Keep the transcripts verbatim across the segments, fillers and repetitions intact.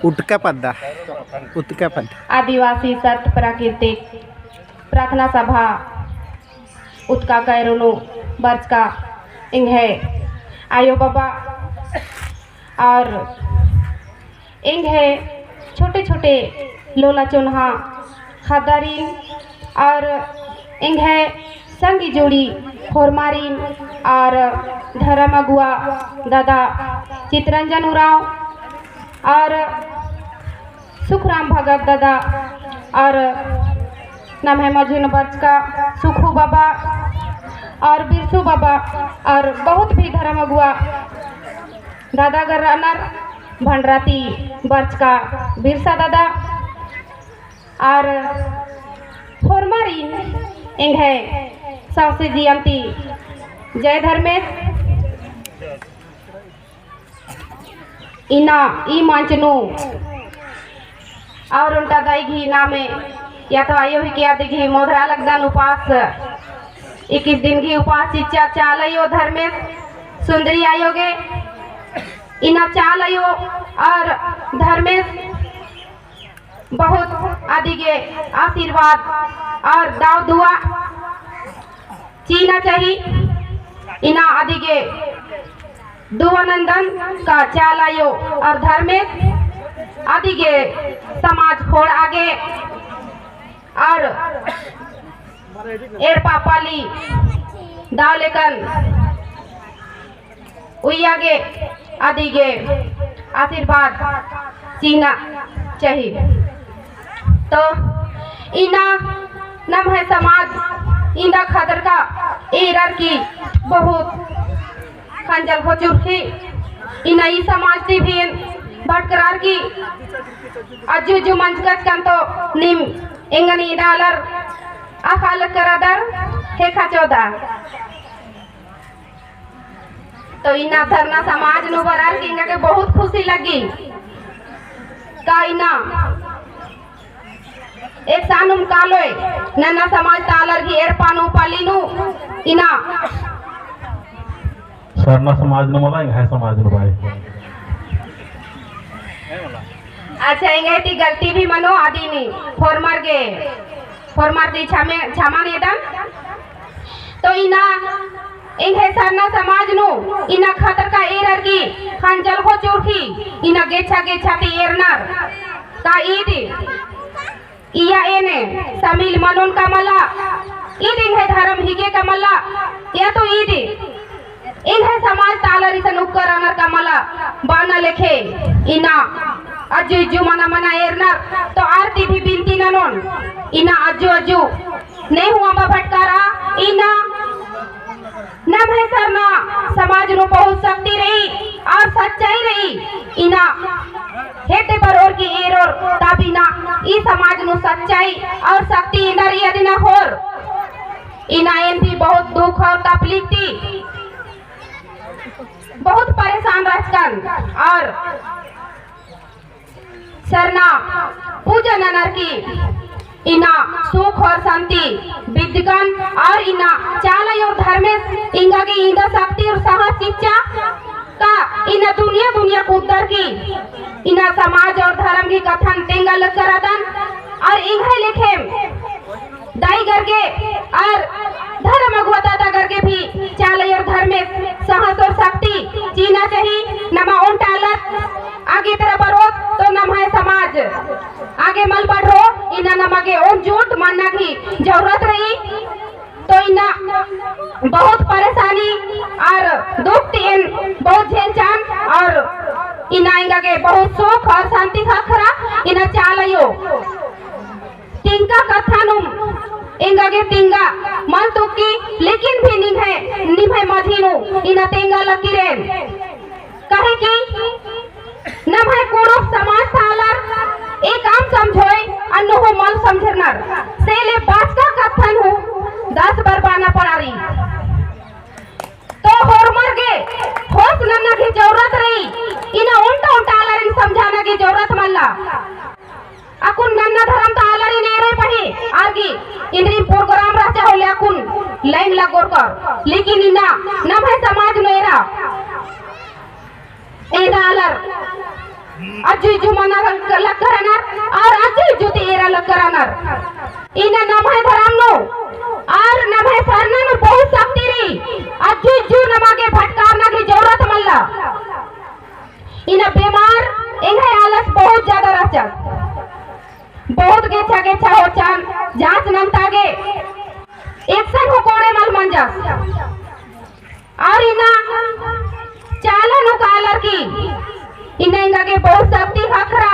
उटका पद्दा। उटका पद्दा। आदिवासी सत प्राकृतिक प्रार्थना सभा उटका कैरो नू बरचका एंग्है आयो बाबा और एंग्है छोटे छोटे लोला चोन्हा ख़द्दारिन और एंग्है संगी जोड़ी होरमारिन और धर्म अगुवा दादा चितरंजन उराँव और सुखराम भगत दादा और नम्है मझी नू बरचका सुखू बाबा और बिरसू बाबा और बहुत भी धर्म अगुवा दादा गर रअनर भंडरा ती बरचका बिरसा दादा और होरमारिन एंग्है सौंसे जियम ती जय धर्मेस। इन्ना ई मंच नू और ओन्टा दई गही नामे या तो आयो ही किया दिगही मोधरा लगदन उपास इक्कीस दिन गही उपास चिच्चा चाला आयो धर्मेस सुंदरी आयो गे इन्ना चाला आयो और धर्मेस बहुत अदिगे आशीर्वाद और दाव दुआ चीना चाही। इन्ना अदिगे दुआ नंदन का चाला आयो और धर्मेस अदिगे समाज खोंड़ आगे और एड़पा पाली दाव लेकन उइया गे अदिगे आशीर्वाद चीना चाही। तो इन्ना नम्है समाज इन्ना खदरका एरर की बहुत खंजल हो चुरखी। इन्ना ई समाज ती भी भटकरार की अज्जु अज्जु मंजकच कन तो नीम एंगन इन्ना आलर अख़ाल करदर हेखा चोदा। तो इन्ना सरना समाज नू बरर की एंगा गे बहुत खुशी लग्गी। का इन्ना एकसानुम कालोय नन्ना समाज ता आलर गही एड़पा नू पाली नू इन्ना सरना समाज नू मला एंग्है समाज नू बाय। अच्छा, एंग्है ती गलती भी मनो अदिनी होरमर गे होरमर ती क्षमे, क्षमा नेदन। तो इन्ना एंग्है सरना समाज नू इन्ना खतरका एरर की खंजल हो चुरखी इन्ना गेच्छा गेच्छा ती एरनर का ईद इया एन्ने समिल मनोन का मला, ईद एंग्है धरम हिके का मला, या तो ईद एंग्है समाज ता आलर इसन उक्कर रअनर का मला, बअना लेखे इन्ना अज्जु इज्जु मना मना एरनर, तो आर ती भी बिनती ननोन, इन्ना अज्जु अज्जु नेहूँ अम्बा भटकारा, इन्ना नम्है सरना समाज नू बहुत शक्ति रई और सच्चाई रई। इन्ना हेद्दे बरओर की एरोर तब इन्ना ई समाज नू सच्चाई और शक्ति इन्ना रई अदिना होर। इन्ना एन भी बहुत दुख और तकलीफ ती बहुत परेशान रहचकन और सरना पूजा ननर की इन्ना सुख और शांति बिद्दकन और इन्ना चाला आयो धर्मेस एंगा गे इन्ना शक्ति और साहस चिच्चा का इन्ना दुनिया दुनिया कुद्दर की इन्ना समाज और धर्म की कत्थन तेंगा लगकर अदन और एंग्है लेखेम दाई गर गे और धर्म अगुवा दादा गर गे भी चाला आयो धर्मेस साहस और शक्ति चीना चाही। नमा ओन्टा आलर आगे तरा बरओत तो नम्है समाज आगे मल बढ़ो, इन्ना नमा गे ओन जुट मन्ना की जरूरत रई। तो इन्ना बहुत परेशानी और दुख ती एन बहुत झेलचन और इन्ना एंगा गे बहुत सुख और शांति ख़क्खरा इन्ना चाला आयो। तिंका कत्था नुम एंगा गे तिंगा मल तुक्की, लेकिन भी निम्है, निम्है मझी नू इन्ना तेंगा लगी रेन। काहे कि नम्है कुँड़ुख़ समाज ता आलर एकअम समझोय, अन्नु हूँ मल समझरनर। से ले बाचका कत्थन हूँ दस बार बअना पड़ारी। तो होरमर गे होश नन्ना की जरूरत रई, इन्ना ओन्टा ओन्टा आलरिन समझाना की जरूरत मल्ला। अक्कुन नन्ना धरम ता आलारिन एरोय पहें, आर गे इन्द्रिम program रहचा होले अक्कुन line लगोर कर। लेकिन इन्ना नम्है समाज नू एरा। अज्जु इज्जु मना लग-, लगरनर, और अज्जु इज्जु ती एरा लगरनर। इन्ना नम्है धरम नू, और नम्है सरना नू बहुत शक्ति रई, अज्जु इज्जु नमा गे भटकारना की जरूरत मल्ला। इन्ना बेमार एंग्है आलस बहुत ज्यादा रहचा। बहुत गेच्छा गेच्छा होचन, जांच नन्ता गे एकसन हूँ कोड़े मल मंजस। और इन्ना चाला नू कालर की, इन्ना एंगा गे बहुत शक्ति ख़क्खरा,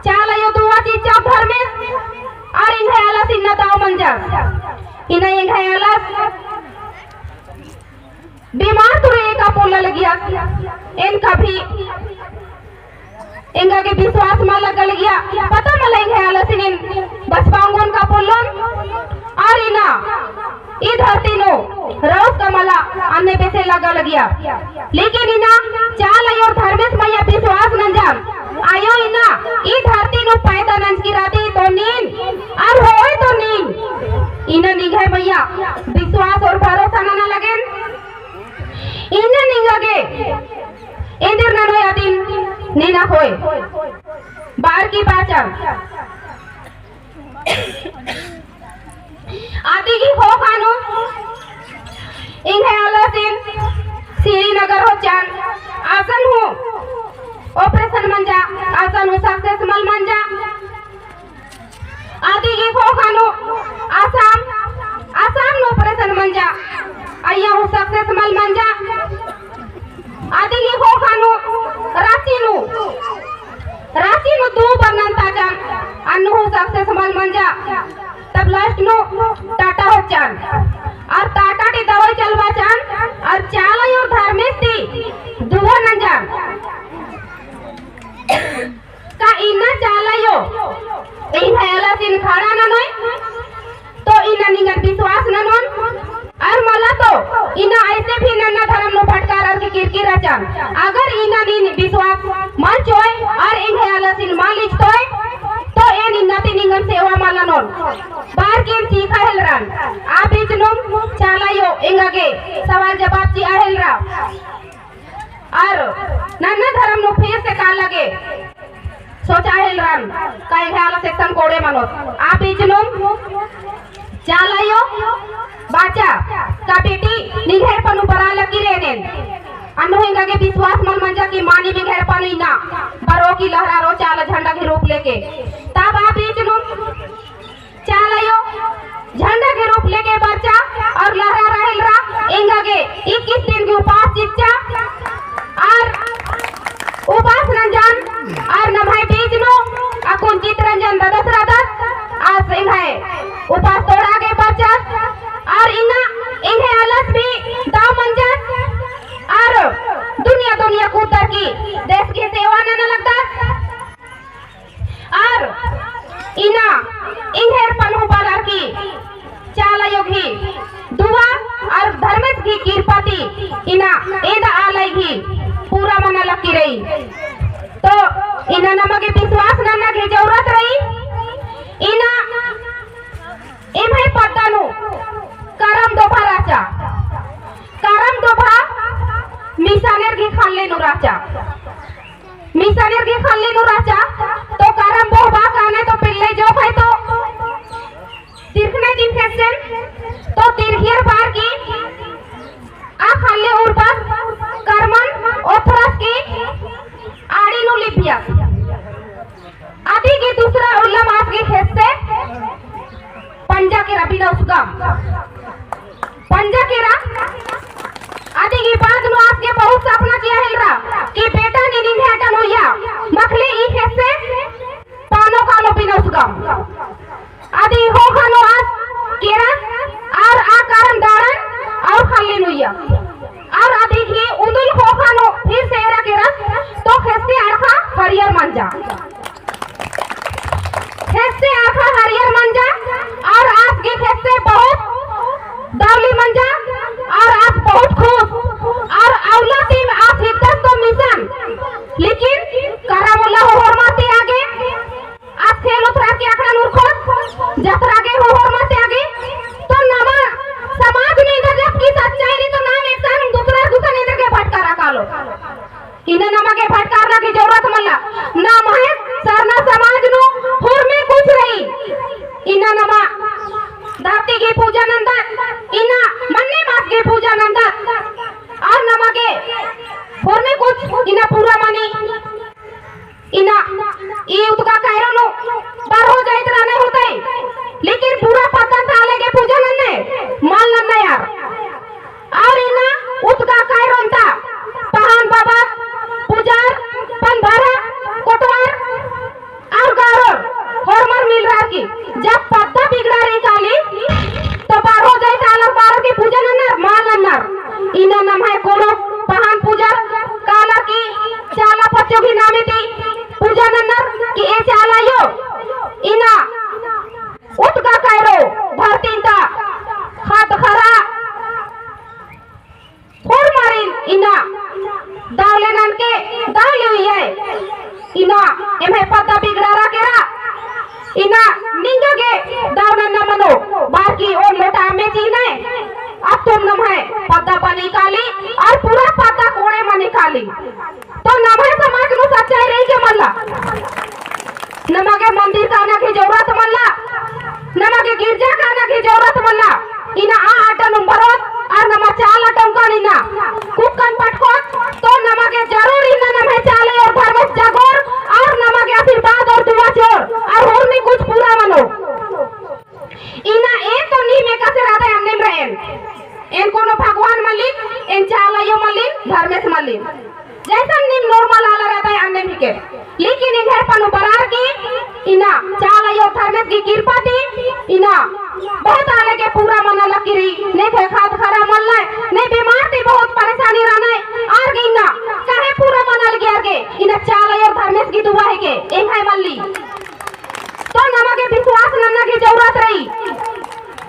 चाला अयो दुआ चिच्चा धर्मेस, और एंग्है आलस इन्ना दव मंजस। इन्ना एंग्है आलस बीमार तुरे एका पोल्ला लगिया, एन कभी एंगा गे विश्वास मल लग्गा लगिया, पता मला एंग्है आलसिन एन बचबआ ओंगोन का पोल्लोन, और इन्ना ई धरती नू रओस का मला अन्ने बेसे लग्गा लगिया। लेकिन इन्ना चाला अयो और धर्मेस मइय्याँ विश्वास नंजन, अयो इन्ना ई धरती नू पैदा नंजकी रअदी तो नीन, और होय तो नीन। इन्ना निंग्है मइय्याँ विश्वास और भरोसा नना लगेन। इन्ना निंगा गे एन्देर ननोय अदिन नीना होय। बअर की बाचन। अदी गही ख़ोख़ा नू एंग्है आलसिन श्रीनगर होचन, असन हूँ operation मंजा, असन हूँ success मल मंजा। अदी गही ख़ोख़ा नू आसाम, आसाम नू operation मंजा, अइय्या हूँ success मल मंजा। अदी गही ख़ोख़ा नू राँची नू, राँची नू दू बार नन्ताचन, अन्नु हूँ success मल मंजा। तब last नू टाटा होचन, और टाटा ती दवाई चलबाचन, और चाला अयो और धर्मेस ती दुआ नंजन। का इन्ना चाला अयो एंग्है आलसिन खड़ा ननोय, तो इन्ना निंगन विश्वास ननोन, और मला तो इन्ना ऐसे भी नन्ना धरम नू भटकारर की किरकिर रहचन। अगर इन्ना नीन विश्वास मल चिओय और एंग्है आलसिन मल इजतोय, तो एन इन्ना ती निंगन सेवा मल ननोन। बअर की एन चीख़ा हेलरन, आ बीच नू चाला अयो एंगा गे सवाल जवाब चिआ हेलरा। और नन्ना धरम नू फिर से काला गे सोचा हेलरन, का एंग्है आलस एकसन कोड़े मनोस। आ बीच नू चाला अयो बाचा, का बेटी निंग्है एड़पा नू बरआ लगी रई एन। अन्नु एंगा गे विश्वास मल मंजा कि मानिम एंग्है एड़पा नू इन्ना बरओ की लहरारओ चाला झंडा के रूप लेके। तब आ बीच नू चाला अयो झंडा के रूप लेके बरचा और लहरारआ हेलरा। एंगा गे इक्कीस दिन की उपास चिच्चा और उपास नंजन और नम्है बीच नू अक्कुन चितरंजन ददस रअदस, आस एंग्है उपास तोड़ा गे बरचस और इन्ना एंग्है आलस भी दव मंजस और दुनिया दुनिया कुद्दर की देश की सेवा नना लगदस। और इन्ना एंग्है एड़पन हूँ बरअर की चाला अयो गही दुआ और धर्मेस गही किरपा ती इन्ना एदा आलय गही पूरा मना लगी रई। तो इन्ना नमा गे विश्वास नन्ना गही जरूरत रई। इन्ना एम्है पद्दा नू करम दोभा रहचा। करम दोभा मिसानेर गही ख़ल्ली नू रहचा। मिसानेर गही ख़ल्ली नू रहचा, तो करम बोहबा काने तो पिल्ले जोंख़य तो तिरखने दिम ख़ेस्सेन, तो तिरखियर बअर की आ ख़ल्ली उरबस करमन ओथरस की आड़ी नू लिपियस। अदी गही दूसरा उल्लम आस गही ख़ेस्से पंजा केरा बिना उसगम। पंजा केरा। अदी गही बाद नू आस गे बहुत सपना चिआ हेलरा कि बेटा नीन एंग्है अड्डा नू उइया, मखले ई ख़ेस्से पानो कालो बिना उसगम। अदी ख़ोख़ा नू आस केरस और आ करम दाड़न और ख़ल्ली नू उइया। और अदी गही उन्दुल ख़ोख़ा नू फिर से एरा केरस तो ख़ेस्से अड़ख़ा हरियर मंजा। ख़ेस्से अड़ख़ा हरियर मंजा और आस गही ख़ेस्से बहुत दवली मंजा और आस बहुत खुश। और अउला तिम आस हिकदस तो मिसन, लेकिन करम उल्ला होरमा ती आगे आस ख़ेल उतरा की अखड़ा नू उरख़ोस, जतरा गे होरमा ती आगे, तो नमा समाज नू एन्देर जब की सच्चाई रई तो नाम एकसन दूसरा गुसन एन्देर गे भटकारा कालो। इन्ना नमा गे भटकारना की जरूरत मल्ला। नम्है सरना समाज नू हुरमी कुछ रई। इन्ना नमा धरती की पूजा नन्दत, इन्ना मन्नी मास की पूजा नन्दत। और नमा गे हुरमी कुछ इन्ना पूरा मनी। इन्ना ई उतका कैरो नू बरहो जाइत रहने होतई, लेकिन पूरा पद्दा ता आले गे पूजा नन्ने, मल नन्ने यार। और इन्ना उतका कैरो ता पहान बाबा, पुजार, पंधारा, कोटवार, और गारोर, होरमर मिलरर की, जब पद्दा बिगड़ारई काली, तो बरहो जाइत आलर बरर की पूजा नन्नर, मल नन्नर। इन्ना नम्है कुँड़ुख़ पहान पुजार कालर की चाला पच्चो गही नामे ती पूजा नन्नर की ए चाला अयो इन्ना उतका कैरो धरती ता ख़द्द ख़र्रा होरमारिन इन्ना दव ले ननके दव ले उइये। इन्ना एम्है पद्दा बिगड़ारा केरा। इन्ना निंगा गे दव नन्ना मनो, बाकी ओन लोटा अम्मे चिअनय, अत्तुम नम्है पद्दा बनी काली, और पूरा पद्दा कोड़े मनी काली। तो नम्है समाज नू सच्चाई रई के मल्ला। नमा गे मंदिर काना की जरूरत मल्ला, नमा गे गिरजा काना की जरूरत मल्ला। इन्ना आ अड्डा नू बरओत और नमा चाला टोंका इन्ना कुक्कन पटकोत, तो नमा गे जरूर इन्ना नम्है चाला अयो और धर्मेस जगोर और नमा गे आशीर्वाद और दुआ चिओर और हुरमी कुछ पूरा मनो। इन्ना एन तो नीम एकासे रअदय अन्नेम रएन। एन कोनो भगवान मल्लिन, एन चाला अयो मल्लिन, धर्मेस मल्लिन। जैसन नीम normal आलर रअदय अन्नेम हिके। लेकिन एंग्है पन्नू बरर की इन्ना चाला अयो धर्मेस की किरपा ती इन्ना बहुत आले गे पूरा मना लगी रई। नेखय ख़द्द ख़र्रा मल्लय, ने बीमार ती बहुत परेशानी रअनय, आर गे इन्ना काहे पूरा मना लगी आर गे, इन्ना चाला अयो धर्मेस की दुआ हिके, एंग्है मल्ली। तो नमा गे विश्वास नन्ना की जरूरत रई।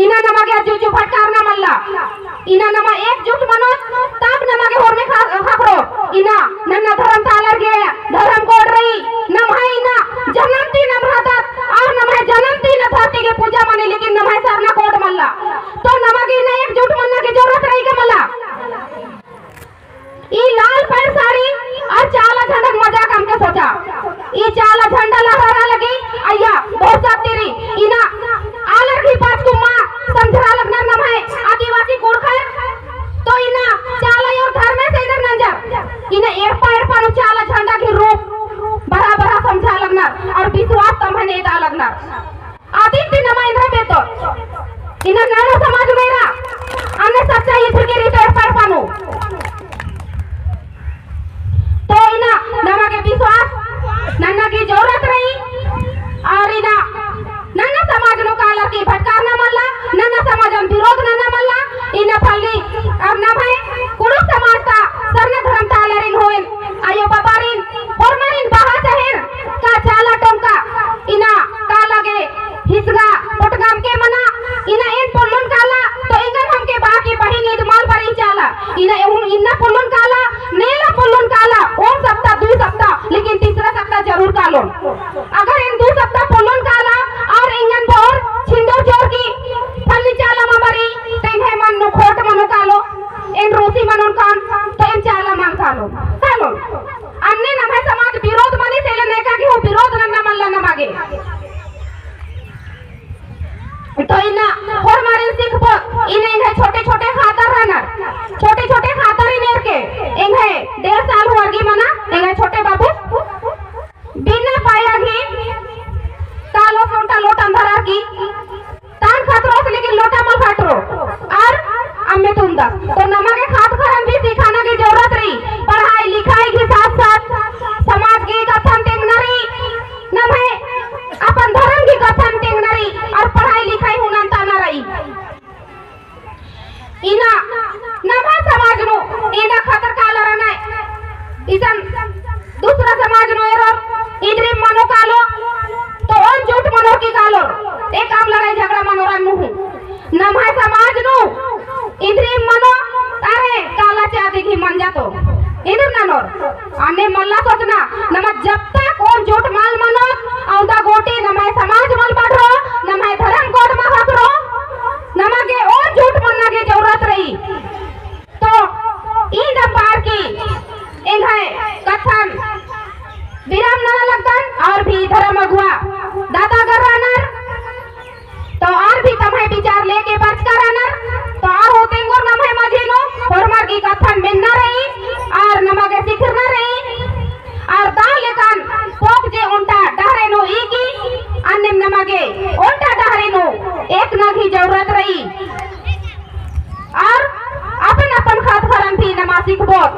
इन्ना नमा गे अज्जु अज्जु भटकारना मल्ला। इन्ना नमा एकजुट मनोत, तब नमा गे होरमे ख़ा-, ख़क्खरो। इन्ना नन्ना धर्म ता आलर गे धर्म code रई। नम्है इन्ना जनम ती नम रअदत, और नम्है जनम ती इन्ना धरती गे पूजा मनी, लेकिन नम्है सरना code मल्ला। तो नमा गे इन्ना एकजुट मन्ना की जरूरत रई का मल्ला? ई लाल पैंट साड़ी और चाला झंडा के मजाक अमके सोचा। ई चाला झंडा लहरारा लगी, अइय्या, बहुत शक्ति रई। इन्ना आलर गही बाचकम मा समझरआ लगनर नम्है आदिवासी कुँड़ुख़र। तो इन्ना चाला अयो धर्मेस एन्देर नंजर। इन्ना एड़पा एड़पा नू चाला झंडा गही रूप बरहा बरहा समझआ लगनर और विश्वास तम्हन एदआ लगनर। अदिन ती नमा एन्दरा बेद्दोत। इन्ना नन्ना समाज मेरा, अन्ने सच्चा इत्र के रीते एड़पा एड़पा नू। तो इन्ना नमा गे विश्वास नन्ना की जरूरत रई। और इन्ना नन्ना समाज नू कालर की भटकारना मल्ला, नन्ना समाजन विरोध नन्ना मल्ला। इन्ना फल्ली और नम्है कुँड़ुख़ समाज ता सरना धर्म ता आलारिन होएन, अयो बाबारिन, होरमारिन बआ चहेर का चाला टोंका इन्ना काला गे हिसगा पोटगा अमके मना। इन्ना एन पोल्लोन काला तो एंगन हमके बआ की बहिन ईद मल बरई चाला। इन्ना एन इन्ना पोल्लोन काला, नेला पोल्लोन काला, ओन सप्ताह, दू सप्ताह, लेकिन तीसरा सप्ताह जरूर कालोन। अगर एन दू सप्ताह पोल्लोन काला और एंगन बओर छिंदोर जोर की फल्ली चाला मा बरई, तो एंग्है मन नू खोट मनो कालो, एन रोसी मनोन कान, तो एन चाला मल कालोन। कालोन। अन्ने नम्है समाज विरोध मनी, से ले नेका गे हूँ विरोध नन्ना मल्ला नमा गे। तो इन्ना होरमारिन सिखबओत, इन्ना एंग्है छोटे छोटे ख़द्दर रअनर, छोटे छोटे ख़द्दर इन्ना एरके, एंग्है डेढ़ साल हूँ अरगी मना, एंग्है छोटे बाबू, बिना पाया गही कालोस ओन्टा लोटा अंधरा की, तान खतरोस लेकिन लोटा मल खतरो, और अम्मे तुन्दस। तो नमा गे ख़द्द ख़र्रन भी सिखाना की जरूरत रई, पढ़ाई लिखाई की साथ साथ समाज की कत्थन तेंगना रई, नम्है अपन धर्म की कत्थन तेंगना रई, और पढ़ाई लिखाई हूँ नन्ताना रई। इन्ना नम्है समाज नू इन्ना खतर काला रअनय। इसन दूसरा समाज नू एरोर, इन्द्रिम मनो कालो, तो ओन जुट मनोर की कालोर, एकअम लड़ाई झगड़ा मनोर अन्नु हूँ। नम्है समाज नू इन्द्रिम मनो, अरे काला चादी गही मंजा तो इन्द्र ननोर। अन्ने मल्ला सोचना, नमा जब तक ओन जुट मल मनोत, औंदा गूटी नम्है समाज मल बढ़रो, नम्है धर्म code मल ख़क्खरो, नमा गे ओन जुट मन्ना गे जरूरत रई। तो ईद अम्बअर की एंग्है कत्थन विराम नना लगदन। और भी धर्म अगुवा दादागर रअनर, तो और भी तम्है विचार लेके बरचका रअनर, तो और हूँ तेंगोर नम्है मझी नू होरमर गही कत्थन मेन्ना रई, और नमा गे सिखरना रई, और दव लेकन पोक जे ओन्टा डहरे नू ईकी, अन्नेम नमा गे ओन्टा डहरे नू एकना गही जरूरत रई, और अपन अपन ख़द्द ख़र्रन ती नमा सिखबओत।